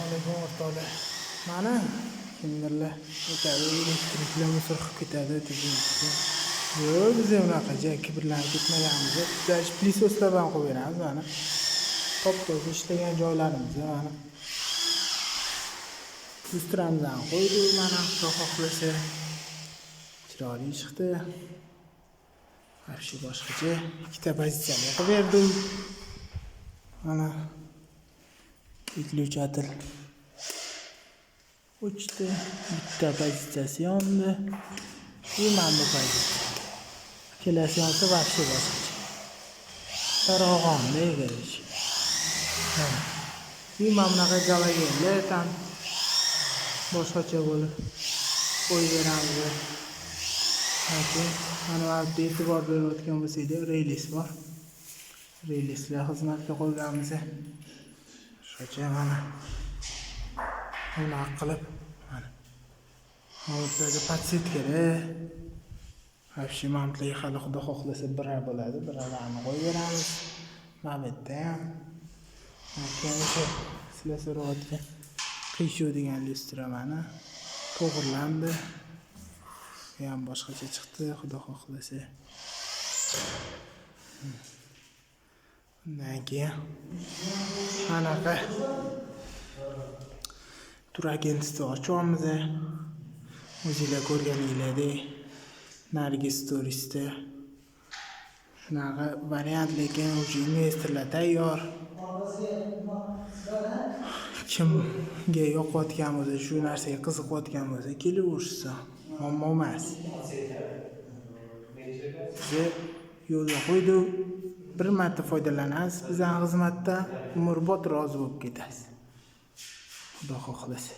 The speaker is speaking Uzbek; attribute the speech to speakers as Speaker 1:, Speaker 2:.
Speaker 1: Assalomu alaykum, o'rtoqlar. Mana kimdirlar aytadi, elektriklar мусор qilib ketadi degan. Yo'q, biz ham unaqa ja kibrlanib ketmaganmiz. Даже пылесос lar bilan qo'yib beramiz mana. Top-toza ishlagan joylarimiz mana. Lyustramizni qo'ydik mana, Xudo xohlasa. Chiroyli chiqdi. Вообще boshqacha ikkita pozitsiyali qilib berdim. Mana выключатель o'chdi, bitta pozitsiyasi yondi. И mana bu pozitsiya. Ikkalasi yonsa, вообще boshqacha. Charog'onda, короче. И mana bunaqa galogenlar там boshqacha bo'lib qo'yib beramiz. Keyin mana bu yerda e'tibor berayotgan bo'lsanglar, relyes bor. Relyeslar xizmatga qo'yganmiz. Boshqacha mana. Bunaqa qilib mana. Mana подсветка lar. Вообще mana bularga hali, Xudo xohlasa, bira bo'ladi. Biralarni qo'yib beramiz. Mana bu yerda ham. Keyin o'sha sizlar so'rayotgan qiyshuv degan lyustra mana to'g'irlandi. Bu ham boshqacha chiqdi, Xudo xohlasa. Undan keyin anaqa турагентство ochyapmiz. O'zinglar ko'rganinglardek, narigi storiesda shunaqa variant, lekin уже investorlar tayyor. Kimga yoqayotgan bo'lsa, shu narsaga qiziqayotgan bo'lsa, kelaversin. Muammo emas. Biza yo'lga qo'ydik. Bir marta foydalanasiz bizning xizmatdan, umrbod rozi bo'lib ketasiz. Xudo xohlasa.